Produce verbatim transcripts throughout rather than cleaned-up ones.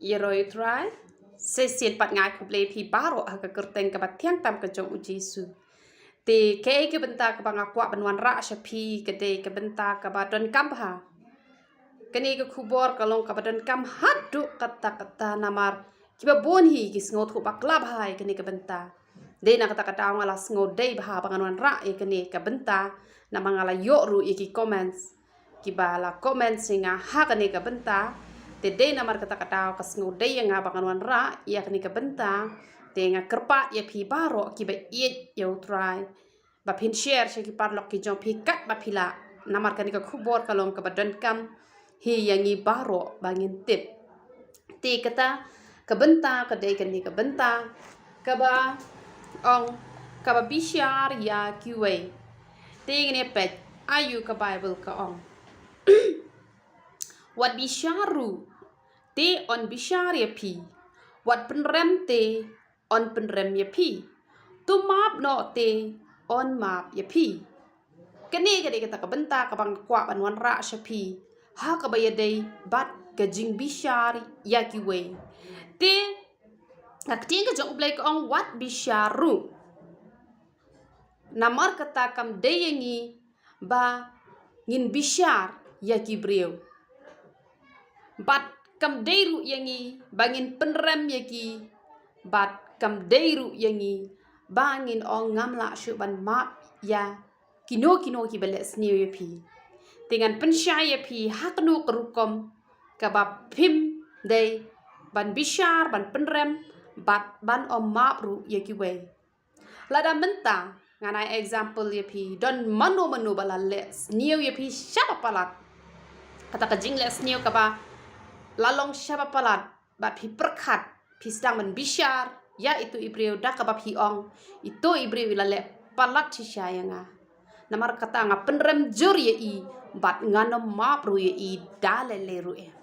Ïaroh ïa u Trai. Shisien pat nga ai khublei phi baroh ha ka kyrteng kaba thiang tam ka jong u Jisu. Te kaei ka bynta kaba nga kwah ban wanrah sha phi ka dei ka bynta kaba donkam bha. Kane ka khubor ka long kaba donkam haduh katta katta namar kiba bun hi ki sngewthuh bakla bha ïa kane ka bynta. Dei na kata ka daw nga la sngew dei bha ba ngan wanrah ïa kane ka bynta namar nga la ïoh ruh ïa ki comments kiba la comment ïa nga ha kane ka bynta. Te dei namar kata ka daw ka sngew dei ïa nga ba ngan wanrah ïa kane ka bynta. Te nga kyrpad ïa phi baroh kiba ïeit ïa u Trai ba phin share sha ki paralok ki jong phi katba phi lah. Namar kane ka khubor ka long kaba donkam hi ïa ngi baroh ba ngin tip. Te kata ka bynta ka dei kane ka bynta kaba ong kaba bishar ïa kiwei. Te ngin ïa peit aïu ka Baibl ka ong. Wat bishar ruh te yn bishar ïa phi. Wat pynrem te yn pynrem ïa phi. To map noh te yn map ïa phi. Kane ka dei kata ka bynta kaba nga kwah ban wanrah sha phi ha kaba ïadei bad ka jingbishar ïa kiwei. Te ka ktien ka jong u Blei ka ong wat bishar ruh. Namar kata kam dei ïa ngi ba ngin bishar ïa ki briew. Bad kam dei ruh ïa ngi ba ngin pynrem ïa ki. Bad kam dei ruh ïa ngi ba ngin ong ngam lah shuh ban map ïa kino kino kiba leh sniew ïa phi. Te ngan pynshai ïa phi ha kano ka rukom kaba phim dei ban bishar, ban pynrem bad ban ym map ruh ïa kiwei. Lada mynta ngan ai example ïa phi, don mano mano ba la leh sniew ïa phi shaba palat. Kata ka jingleh sniew kaba la long shaba palat bad phi pyrkhat, phi sdang ban bishar ïa itu i briew da kaba phi ong itu i briew i la leh palat shisha ïa nga. Namar kata nga pynrem jur ïa i bad ngan ym map ruh ïa i da lei lei ruh ïa.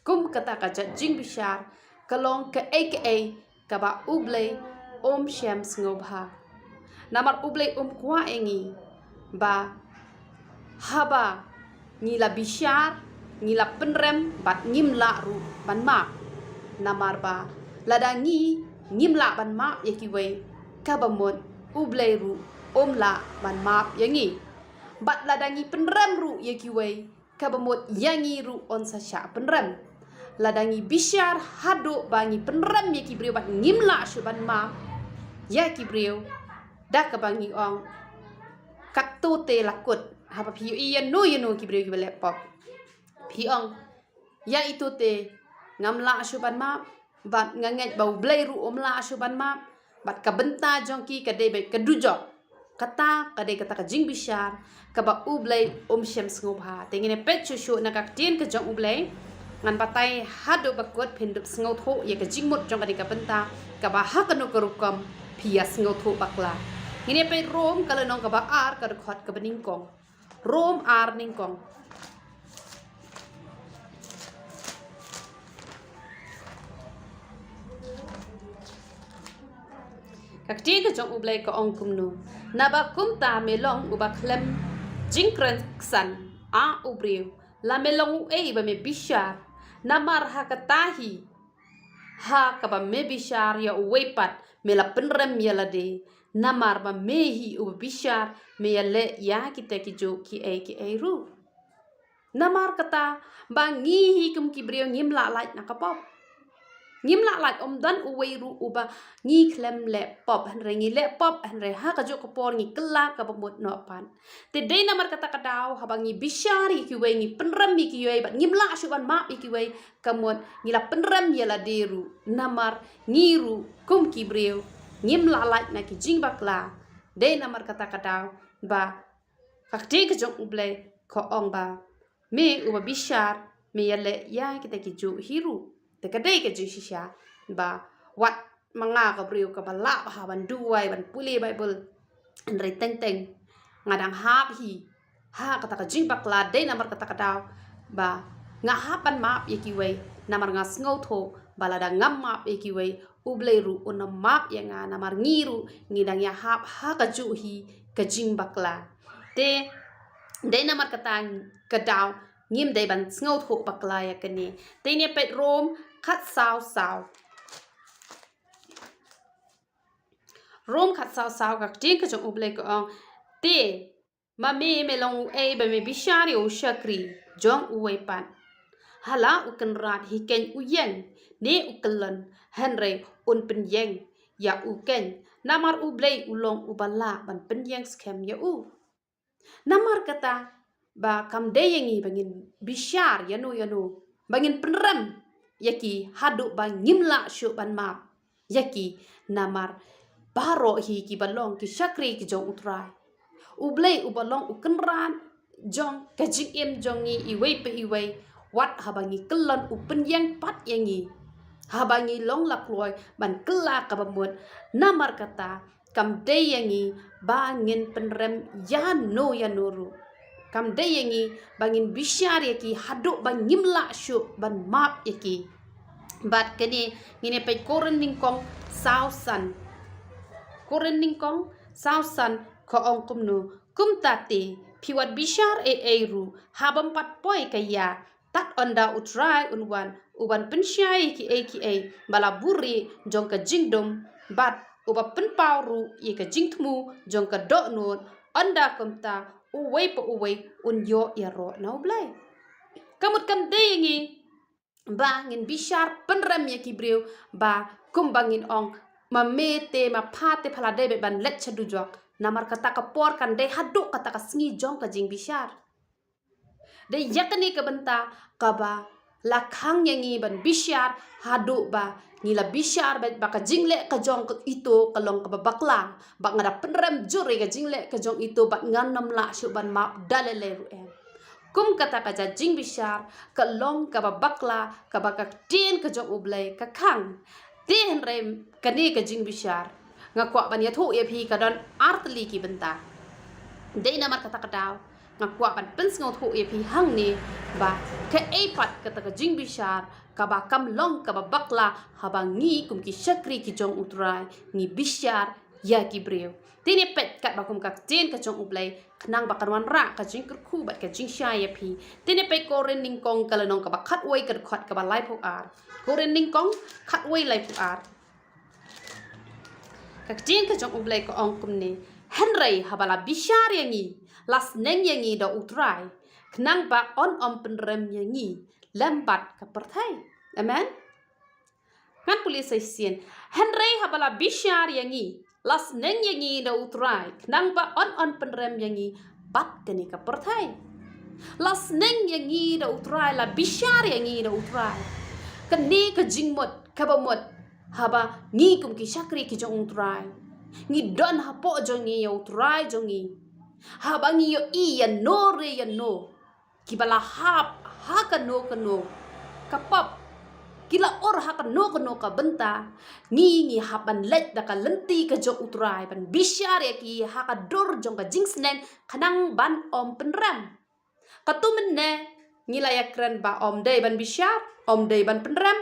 Kum kata ka jait jingbishar ka long kaei kaei kaba U Blei um shem sngewbha. Namar U Blei um kwah ïa ngi ba haba ngi la bishar, ngi la pynrem bad ngim lah ruh ban map. Namar ba lada ngi ngim lah ban map ïa kiwei, kaba mut U Blei ruh um lah ban map ïa ngi. Bad lada ngi pynrem ruh ïa kiwei, kaba mut ïa ngi ruh un sa shah pynrem. Lada ngi bishar haduh ba ngi pynrem ïa ki briew bad ngim lah shuh ban map ïa ki briew da kaba ngi ong, katto te la kut. Haba phi ïohi ïano ïano ki briew kiba leh pop, phi ong, ïa ito te ngam lah shuh ban map. Bad nga ngeit ba U Blei ruh um lah shuh ban map. Bad ka bynta jong ki ka dei beit ka dujok. Kata ka dei kata ka jingbishar kaba U Blei um shem sngewbha. Te ngin ïa peit shuh shuh na ka ktien ka jong U Blei. Ngan batai haduh ba kut phin dup sngewthuh ïa ka jingmut jong kane ka bynta kaba ha kano ka rukom phi ïa sngewthuh bakla. Ngin ïa peit Rom ka lynnong kaba ar ka dkhot kaba nyngkong. Rom ar nyngkong. Ka ktien ka jong U Blei ka ong kumno. Naba kumta me long uba khlem jingkren ksan, a u briew, la me long uei ba me bishar? Namar ha kata hi ha kaba me bishar ïa uwei pat me la pynrem ïa lade. Namar ba me hi uba bishar me ïaleh ïa kita kijuh kiei kiei ruh. Namar kata ba ngi hi kum ki briew ngim lah lait na ka pop. Ngim lah lait, um don uwei ruh uba ngi khlem leh pop, hynrei ngi leh pop, hynrei ha kajuh ka por ngi kylla kaba mut noh pat. Te dei namar kata ka daw haba ngi bishar ïa kiwei, ngi pynrem ïa kiwei bad ngim lah shuh ban map ïa kiwei, ka mut ngi la pynrem ïa lade ruh. Namar ngi ruh kum ki briew ngim lah lait na ki jingbakla. Dei namar kata ka daw ba ka ktien ka jong U Blei ka ong ba me uba bishar me ïaleh ïa kita kijuh hi ruh. Te ka dei ka jingshisha ba wat ma nga ka briew kaba lah bha ban duwai ban pule Baibl, hynrei teng teng nga dang hap hi ha kata ka jingbakla. Dei namar kata ka daw ba nga hap ban map ïa kiwei, namar nga sngewthuh ba lada ngam map ïa kiwei, U Blei ruh un ym map ïa nga, namar ngi ruh ngi dang ïahap ha kajuh hi ka jingbakla. Te dei namar kata ka daw ngim dei ban sngewthuh bakla ïa kane. Te ngin ïa peit Rom khatsaw saw. Rom khatsaw saw, ka ktien ka jong U Blei ka ong, te ma me me long uei ba me bishar ïa u shakri jong uwei pat? Hala u kynrad hi keiñ u ïeng ne u kyllon, hynrei un pynïeng ïa u keiñ, namar U Blei u long uba lah ban pynïeng skhem ïa u. Namar kata ba kam dei ïa ngi ba ngin bishar ïa no ïa no, ba ngin pynrem ïa ki haduh ba ngim lah shuh ban map ïa ki, namar baroh hi kiba long ki shakri ki jong U Trai. U Blei uba long u kynrad jong ka jingim jong ngi iwei pa iwei, wat haba ngi kyllon u pynïeng pat ïa ngi. Haba ngi long la kloi ban kylla kaba mut, namar kata kam dei ïa ngi ba ngin pynrem ïa no ïa no ruh. Kam dei ïa ngi ba ngin bishar ïa ki haduh ba ngim lah shuh ban map ïa ki. Bad kane ngin ïa peit Korinth nyngkong saw san. Korinth nyngkong saw san ka ong kumno, kumta te phi wat bishar ei ei ruh, ha bym pat poi ka ïa, tad ynda U Trai un wan, uban pynshai kiei kiei ba la buhrieh jong ka jingdum, bad uba pynpaw ruh ïa ka jingthmu jong ka dohnud, ynda kumta uwei pa uwei un ïoh ïaroh na U Blei. Ka mut kam dei ïa ngi ba ngin bishar pynrem ïa ki briew, ba kumba ngin ong, ma me te ma pha te pha la dei beit ban leit sha dujok. Namar kata ka por kan dei haduh kata ka sngi jong ka jingbishar. Dei ïa kane ka bynta kaba la khang ïa ngi ban bishar haduh ba ngi la bishar beit ba ka jingleh ka jong ito ka long kaba bakla, ba nga da pynrem jur ïa ka jingleh ka jong ito bad ngan ym lah shuh ban map da lei lei ruh em. Kum kata ka jait jingbishar ka long kaba bakla, kaba ka ktien ka jong U Blei ka khang. Te hynrei kane ka jingbishar nga kwah ban ïathuh ïa phi ka don artylli ki bynta. Dei namar kata ka daw nga kwah ban pynsngewthuh ïa phi hangne ba kaei pat kata ka jingbishar kaba kam long kaba bakla, haba ngi kum ki shakri ki jong U Trai ngi bishar ïa ki briew. Te ngin peit katba kum ka ktien ka jong U Blei, khnang ba kan wanrah ka jingkyrkhu bad ka jingshai ïa phi. Te ngin peit Korinth nyngkong ka lynnong kaba khatwei ka dkhot kaba laiphew ar. Korinth nyngkong khatwei laiphew ar. Ka ktien ka jong U Blei ka ong kumne, hynrei haba la bishar ïa ngi, la sneng ïa ngi da U Trai, khnang ba un ym pynrem ïa ngi lem bad ka pyrthei. Amen. Ngan pule sa shisien. Hynrei haba la bishar ïa ngi, la sneng ïa ngi da U Trai, khnang ba un ym pynrem ïa ngi bad kane ka pyrthei. La sneng ïa ngi da U Trai, la bishar ïa ngi da U Trai. Kane ka jingmut kaba mut, haba ngi kum ki shakri ki jong U Trai, ngi don hapoh jong ngi ïa U Trai jong ngi. Haba ngi ïohi ïa no re ïa no kiba la hap ha kano kano ka pop, ki la ur ha kano kano ka bynta, ngi ngi hap ban leit da ka lynti ka jong U Trai ban bishar ïa ki ha ka dur jong ka jingsneng, khnang ban ym pynrem. Katto mynne ngi la ïakren ba ym dei ban bishar, ym dei ban pynrem,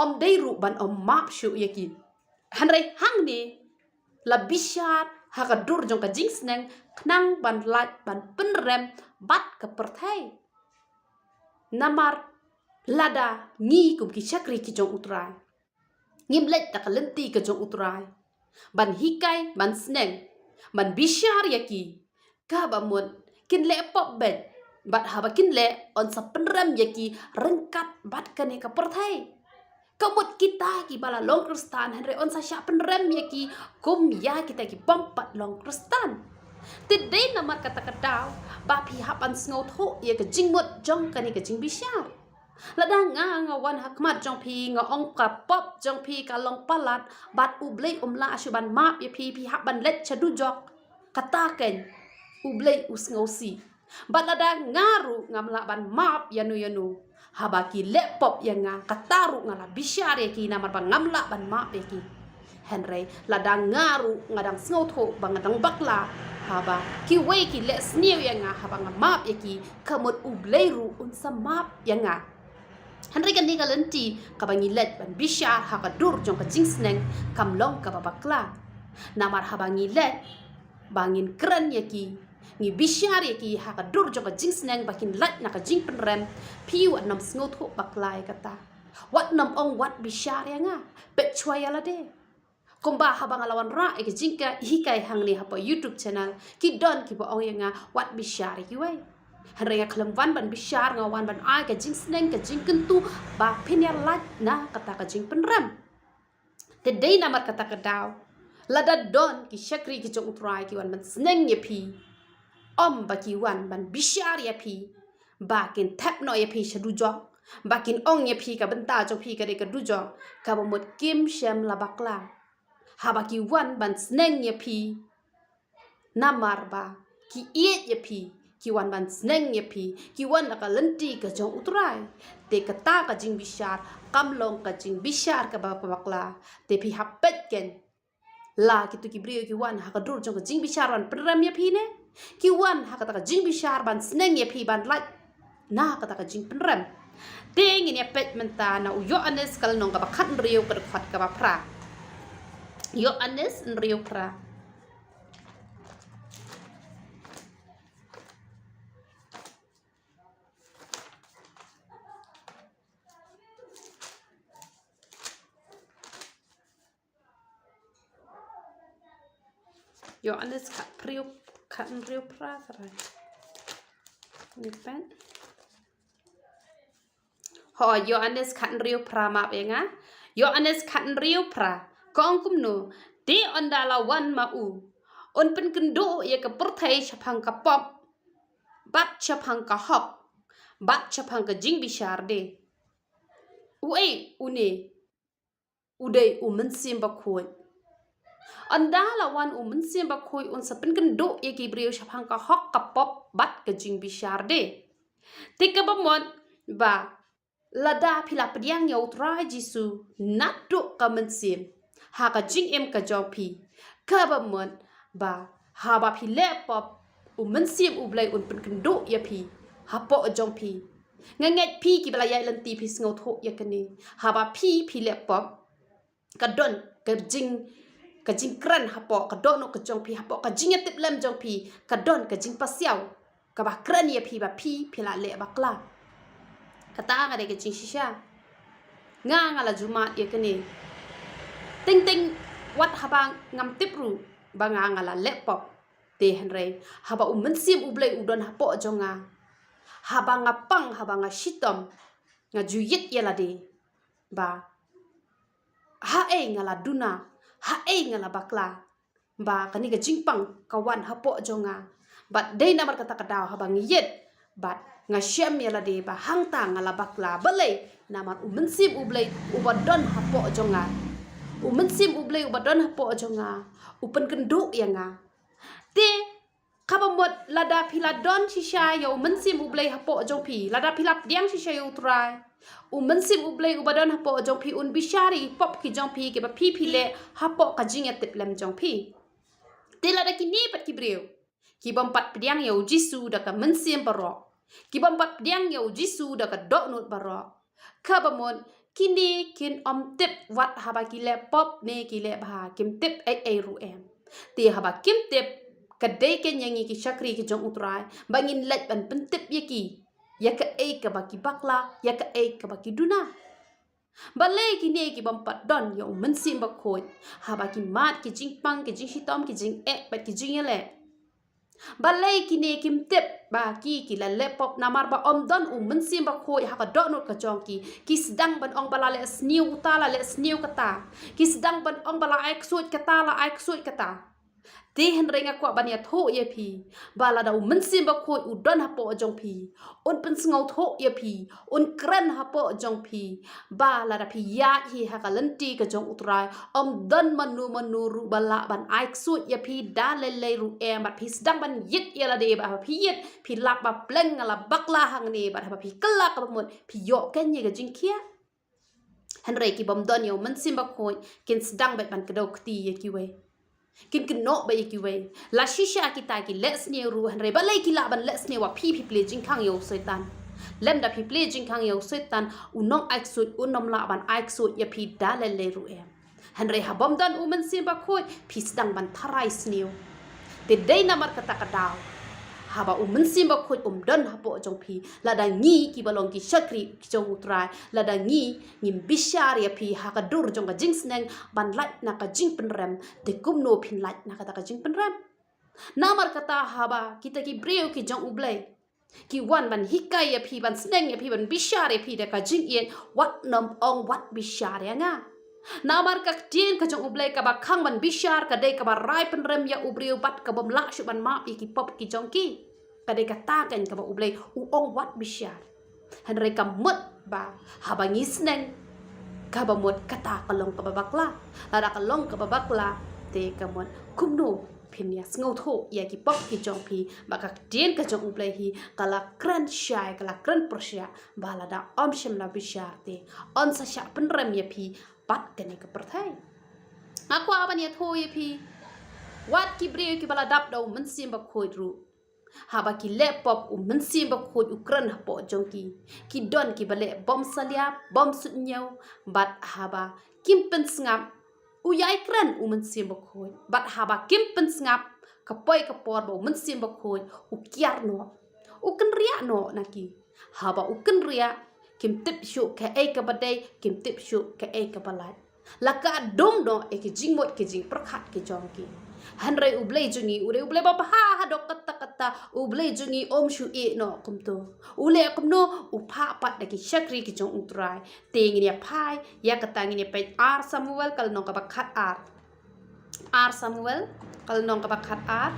ym dei ruh ban ym map shuh ïa ki. Hynrei hangne la bishar ha ka dur jong ka jingsneng, khnang ban lait ban pynrem bad ka pyrthei. Namar lada ngi kum ki shakri ki jong U Trai, ngim leit da ka lynti ka jong U Trai ban hikai, ban sneng, ban bishar ïa ki, kaba mut kin leh pop beit, bad haba kin leh, un sa pynrem ïa ki ryngkat bad kane ka pyrthei. Ka mut kita kiba la long Khristan, hynrei un sa shah pynrem ïa ki kum ïa kita ki bym pat long Khristan. Te dei namar kata ka daw ba phi hap ban sngewthuh ïa ka jingmut jong kane ka jingbishar. Lada nga nga wan ha khmat jong phi, nga ong ka pop jong phi ka long palat, bad U Blei um lah shuh ban map ïa phi, phi hap ban leit sha dujok, kata keiñ U Blei u sngewsih. Bad lada nga ruh ngam lah ban map ïa no ïa no, haba ki leh pop ïa nga, kata ruh nga la bishar ïa ki namar ba ngam lah ban map ïa ki. Hynrei lada nga ruh nga dang sngewthuh ba nga dang bakla, haba kiwei ki leh sniew ïa nga haba nga map ïa ki, ka mut U Blei ruh un sa map ïa nga. Hynrei kane ka lynti kaba ngi leit ban bishar ha ka dur jong ka jingsneng kam long kaba bakla. Namar haba ngi leit ba ngin kren ïa ki, ngi bishar ïa ki ha ka dur jong ka jingsneng ba kin lait na ka jingpynrem, phi wat nym sngewthuh bakla ïa kata. Wat nym ong wat bishar ïa nga. Peit shuwa ïa lade. Kumba haba nga la wanrah ïa ka jinghikai hangne hapoh YouTube channel, ki don kiba ong ïa nga wat bishar ïa kiwei. Hynrei nga khlem wan ban bishar, nga wan ban ai ka jingsneng, ka jingkyntu ba phin ïa lait na kata ka jingpynrem. Te dei namar kata ka daw, lada don ki shakri ki jong U Trai ki wan ban sneng ïa phi, ym ba ki wan ban bishar ïa phi ba kin thep noh ïa phi sha dujok, ba kin ong ïa phi ka bynta jong phi ka dei ka dujok, kaba mut kim shym la bakla. Haba ki wan ban sneng ïa phi, namar ba ki ïeit ïa phi, ki wan ban sneng ïa phi, ki wan na ka lynti ka jong U Trai. Te kata ka jingbishar kam long ka jingbishar kaba bakla. Te phi hap peit kein, la kitu ki briew ki wan ha ka dur jong ka jingbishar ban pynrem ïa phi ne, ki wan ha kata ka jingbishar ban sneng ïa phi ban lait na kata ka jingpynrem. Te ngin ïa peit mynta na u Ïoannis ka lynnong kaba khathynriew, ka dkhot kaba phra. Ïoannis hynriew phra. Ïoannis khathynriew, khathynriew phra, sarai. Ni pen. Ho, Ïoannis khathynriew phra, map ïa nga. Ïoannis khathynriew phra. Ka ong kumno, te ynda la wan ma u, un pynkynduh ïa ka pyrthei shaphang ka pop, bad shaphang ka hok, bad shaphang ka jingbishar de. Uei une? U dei u Mynsiem Bakhuid. Ynda la wan u Mynsiem Bakhuid un sa pynkynduh ïa ki briew shaphang ka hok, ka pop bad ka jingbishar de. Te kaba mut ba lada phi la pdiang ïa U Trai Jisu naduh ka mynsiem ha ka jingim ka jong phi, kaba mut ba haba phi leh pop, u Mynsiem U Blei un pynkynduh ïa phi hapoh jong phi. Nga ngeit phi kiba la ïaid lynti phi sngewthuh ïa kane. Haba phi, phi leh pop, ka don ka jing, ka jingkren hapoh ka dohnud ka jong phi, hapoh ka jingïatiplem jong phi, ka don ka jingpasiaw kaba kren ïa phi ba phi, phi la leh bakla. Kata ka dei ka jingshisha. Nga, nga la ju mad ïa kane. Teng teng wat haba ngam tip ruh ba nga, nga la leh pop. Te hynrei haba u Mynsiem U Blei u don hapoh jong nga, haba nga pang, haba nga shitom, nga ju ïit ïa lade ba haei nga la duna, haei nga la bakla, ba kane ka jingpang ka wan hapoh jong nga. Bad dei namar kata ka daw haba nga ïit bad nga shem ïa lade ba hangta nga la bakla. Balei? Namar u Mynsiem U Blei uba don hapoh jong nga, u Mynsiem U Blei uba don hapoh jong nga u pynkynduh ïa nga. Te kaba mut lada phi la don shisha ïa u Mynsiem U Blei hapoh jong phi, lada phi la pdiang shisha ïa U Trai, u Mynsiem U Blei uba don hapoh jong phi un bishar ïa ki pop ki jong phi kiba phi, phi leh hapoh ka jingïatiplem jong phi. Te lada kine pat ki briew ki bym pat pdiang ïa u Jisu da ka mynsiem baroh, ki bym pat pdiang ïa u Jisu da ka dohnud baroh, kaba mut kine kin ym tip wat haba ki leh pop ne ki leh bha, kim tip ei ei ruh em. Te haba kim tip, ka dei kein ïa ngi ki shakri ki jong U Trai ba ngin leit ban pyntip ïa ki ïa kaei kaba ki bakla, ïa kaei kaba ki duna. Balei kine ki bym pat don ïa u Mynsiem Bakhuid, haba ki mad ki jingpang, ki jingshitom, ki jingeh bad ki jingïaleh? Balei kine kim tip ba ki, ki la leh pop? Namar ba ym don u Mynsiem Bakhuid ha ka dohnud ka jong ki. Ki sdang ban ong ba la leh sniew uta, la leh sniew kata. Ki sdang ban ong ba la ai ksuid kata, la ai ksuid kata. Te hynrei nga kwah ban ïathuh ïa phi ba lada u Mynsiem Bakhuid u don hapoh jong phi, un pynsngewthuh ïa phi, un kren hapoh jong phi, ba lada phi ïaid hi ha ka lynti ka jong U Trai, ym don mano mano ruh ba lah ban ai ksuid ïa phi da lei lei ruh em. Bad phi sdang ban ïit ïa lade, bad haba phi ïit phi lap ba pleng nga la bakla hangne, bad haba phi kylla kaba mut phi ïoh kein ïa ka jingkhiah. Hynrei ki bym don ïa u Mynsiem Bakhuid kin sdang beit ban kdew kti ïa kiwei, kin kynnoh beit ïa kiwei. La shisha kita ki leh sniew ruh, hynrei balei ki lah ban leh sniew? Ba phi, phi plie jingkhang ïa u Soitan. Lymda phi plie jingkhang ïa u Soitan, u nong ai ksuid un ym lah ban ai ksuid ïa phi da lei lei ruh em. Hynrei ha bym don u Mynsiem Bakhuid phi sdang ban tharai sniew. Te dei namar kata ka daw Haba u Mynsiem Bakhuid um don hapoh jong phi, lada ngi kiba long ki shakri ki jong U Trai, lada ngi ngim bishar ïa phi ha ka dur jong ka jingsneng ban lait na ka jingpynrem, te kumno phin lait na kata ka jingpynrem? Namar kata haba kita ki briew ki jong U Blei ki wan ban hikai ïa phi, ban sneng ïa phi, ban bishar ïa phi da ka jingïeit, wat nym ong wat bishar ïa nga. Namar ka ktien ka jong U Blei kaba khang ban bishar ka dei kaba rai pynrem ïa u briew bad ka bym lah shuh ban map ïa ki pop ki jong ki. Ka dei kata keiñ kaba U Blei u ong wat bishar. Hynrei ka mut ba haba ngi sneng, kaba mut kata ka long kaba bakla. Lada ka long kaba bakla, te ka mut kumno phin ïa sngewthuh ïa ki pop ki jong phi, ba ka ktien ka jong U Blei hi ka la kren shai, ka la kren pyrshah ba lada ym shym la bishar te yn sa shah pynrem ïa phi bad kane ka pyrthei. Nga kwah ban ïathuh ïa phi, wat ki briew kiba la dap da u Mynsiem Bakhuid ruh, haba ki leh pop u Mynsiem Bakhuid u kren hapoh jong ki. Ki don kiba leh bymsalia, bymsuidñiew, bad haba kim pynsngap, u ïai kren u Mynsiem Bakhuid. Bad haba kim pynsngap, ka poi ka por ba u Mynsiem Bakhuid u kiar noh, u kynriah noh na ki. Haba u kynriah, kim tip shuh kaei kaba dei, kim tip shuh kaei kaba lait. La ka dum noh ïa ki jingmut ki jingpyrkhat ki jong ki. Hynrei U Blei jong ngi u dei U Blei babha haduh katta katta. U Blei jong ngi um shu ïeh noh kumto. U leh kumno? U phah pat da ki shakri ki jong U Trai. Te ngin ïa phai ïa kata, ngin ïa peit Ar Samuel ka lynnong kaba khatar. Ar Samuel ka lynnong kaba khatar.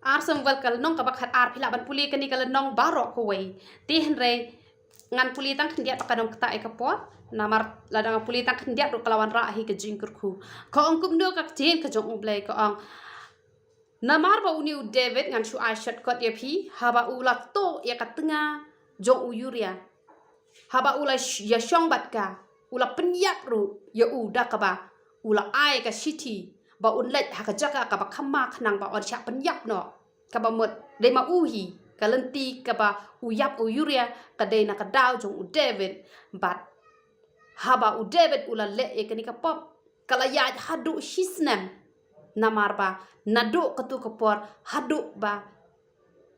Ar Samuel ka lynnong kaba khatar, phi lah ban pule kane ka lynnong baroh kawei. Te hynrei ngan pule tang khyndiat ba ka dang ktah ïa ka por. Namar lada ngan pule tang khyndiat ruh ka la wanrah hi ka jingkyrkhu. Ka ong kumno ka ktien ka jong U Blei, ka ong: Namar ba une u David, ngan shu ai shortcut ïa phi, haba u la tuh ïa ka tnga jong u Uriah, haba u la sh-, ïa shong bad ka, u la pynïap ruh ïa u da kaba u la ai ka shithi ba un leit ha ka jaka kaba kham ma khnang ba un shah pynïap noh. Kaba mut dei ma u hi ka lynti kaba u ïap u Uriah ka dei na ka daw jong u David. Bad haba u David u la leh ïa kane ka pop, ka la ïaid haduh shisnem. Namar ba naduh katu ka por haduh ba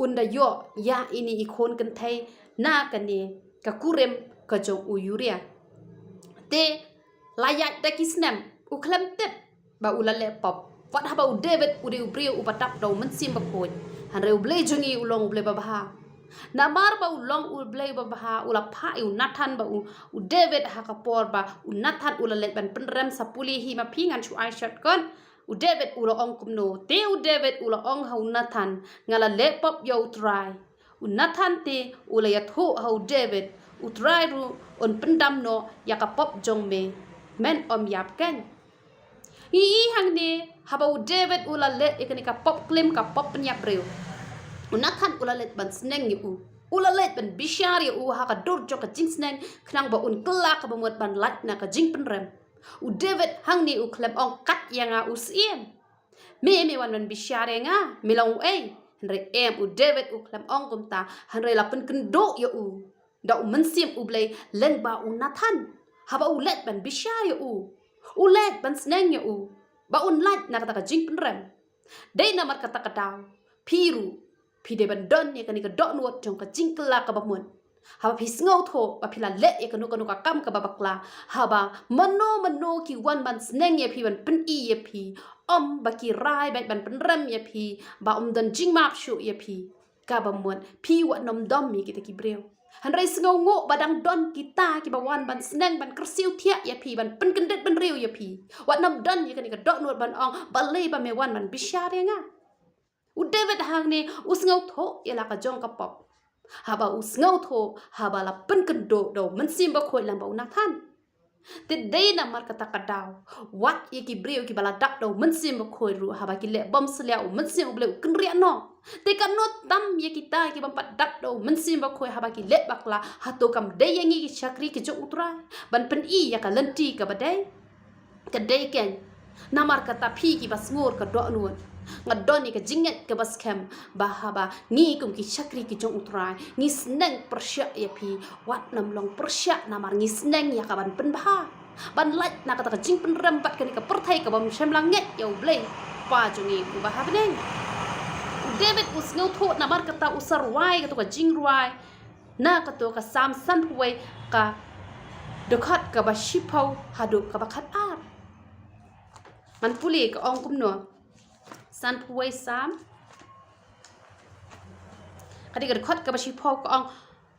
un da ïoh ïa ine i khun kynthei na kane ka kurim ka jong u Uriah. Te la ïaid da ki snem, u khlem tip ba u la leh pop. Wat haba u David u dei u briew uba dap da u Mynsiem Bakhuid, hynrei U Blei jong ngi u long U Blei babha. Namar ba u long U Blei babha, u la phah ïa u Nathan ba u, u David ha ka por ba u Nathan u la leit ban pynrem. Sa pule hi ma phi, ngan shu ai shortcut. U David u la ong kumno? Te u David u la ong ha u Nathan: Nga la leh pop ïa U Trai. U Nathan te u la ïathuh ha u David: U Trai ruh un pyndam noh ïa ka pop jong me. Men ym ïap keiñ. Ngi i hangne, haba u David u la leh ïa kane ka pop klim, ka pop pynïap briew, u Nathan u la leit ban sneng ïa u. U la leit ban bishar ïa u ha ka dur jong ka jingsneng khnang ba un kylla kaba mut ban lait na ka jingpynrem. U David hangne u khlem ong kat ïa nga u syiem. Me, me wan ban bishar ïa nga, me long uei? Hynrei em, u David u khlem ong kumta, hynrei la pynkynduh ïa u da u Mynsiem U Blei lyngba u Nathan. Haba u leit ban bishar ïa u, u leit ban sneng ïa u ba un lait na kata ka jingpynrem. Dei namar kata ka daw phi ruh phi dei ban don ïa kane ka dohnud jong ka jingkylla kaba mut. Haba phi sngewthuh ba phi la leh ïa kano kano ka kam kaba bakla, haba mano mano ki wan ban sneng ïa phi, ban pyni ïa phi, ym ba ki rai beit ban pynrem ïa phi, ba ym don jingmap shuh ïa phi, kaba mut phi wat nym dom ïa kita ki briew. Hynrei sngewnguh ba dang don kita kiba wan ban sneng, ban kyrsiew thiah ïa phi, ban pynkyndit bynriew ïa phi. Wat nym don ïa kane ka dohnud ban ong balei ba me wan ban bishar ïa nga. U David hangne u sngewthuh ïa la ka jong ka pop. Haba u sngewthuh, haba la pynkynduh da u Mynsiem Bakhuid lyngba u Nathan. Te dei namar kata ka daw, wat ïa ki briew kiba la dap da u Mynsiem Bakhuid ruh, haba ki leh bymsalia, u Mynsiem U Blei u kynriah noh. Te katno tam ïa kita ki bym pat dap da u Mynsiem Bakhuid, haba ki leh bakla, hato kam dei ïa ngi ki shakri ki jong U Trai ban pyni ïa ka lynti kaba dei? Ka dei keiñ. Namar kata phi kiba sngur ka dohnud, nga don ïa ka jingngeit kaba skhem ba haba ngi kum ki shakri ki jong U Trai ngi sneng pyrshah ïa phi, wat nym long pyrshah, namar ngi sneng ïa ka ban pynbha. ban lait na kata ka jingpynrem bad kane ka pyrthei kaba ym shym la ngeit ïa U Blei Kpa jong ngi uba ha bneng. U David u sngewthuh namar kata u sa rwai kato ka jingrwai na kato ka Salm sanphew wei, ka dkhot kaba shiphew haduh kaba khatar. Ngan pule ka ong kumno. Sanphew wei Salm, ka dei ka dkhot kaba shiphew, ka ong: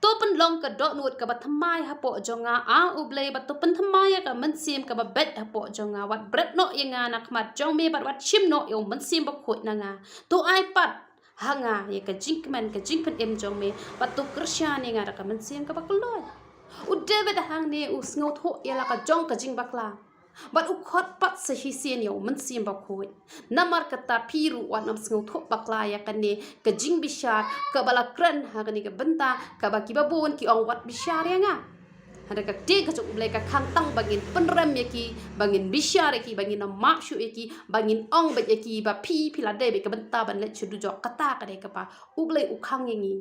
To pynlong ka dohnud kaba thymmai hapoh jong nga, A U Blei, bad to pynthymmai ïa ka mynsiem kaba beit hapoh jong nga. Wat bret noh ïa nga na khmat jong me, bad wat shim noh ïa U Mynsiem Bakhuid na nga. To ai pat ha nga ïa ka jingkmen ka jingpynim jong me, bad to kyrshan ïa nga da ka mynsiem kaba kylluid. U David hangne u sngewthuh ïa la ka jong ka jingbakla, bad u khot pat sa shisien ïa U Mynsiem Bakhuid. Namar kata phi ruh wat nym sngewthuh bakla ïa kane ka jingbishar kaba la kren ha kane ka bynta, kaba kiba bun ki ong wat bishar ïa nga. Hynrei ka ktien ka jong U Blei ka khang tang ba ngin pynrem ïa ki, ba ngin bishar ïa ki, ba ngin nym map shuh ïa ki, ba ngin ong beit ïa ki ba phi, phi la dei beit ka bynta ban leit sha dujok. Kata ka dei kaba U Blei u khang ïa ngi.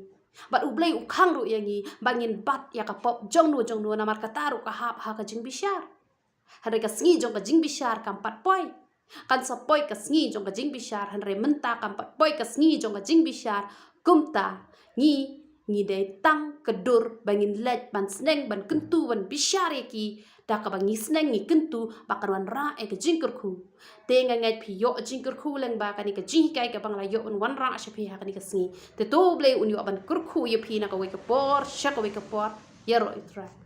Bad U Blei u khang ruh ïa ngi ba ngin bat ïa ka pop jongno jongno, namar kata ruh ka hap ha ka jingbishar. Hynrei ka sngi jong ka jingbishar kam pat poi. Kan sa poi ka sngi jong ka jingbishar, hynrei mynta kam pat poi ka sngi jong ka jingbishar. Kumta ngi, ngi dei tang ka dur ba ngin leit ban sneng ban kyntu ban bishar ïa ki, da kaba ngi sneng ngi kyntu ba kan wanrah ïa ka jingkyrkhu. Te nga ngeit phi ïoh jingkyrkhu lyngba kane ka jinghikai kaba nga la ïoh ban wanrah sha phi ha kane ka sngi. Te to U Blei un ïoh ban kyrkhu ïa phi na kawei ka por sha kawei ka por. Ïaroh Ïa Trai.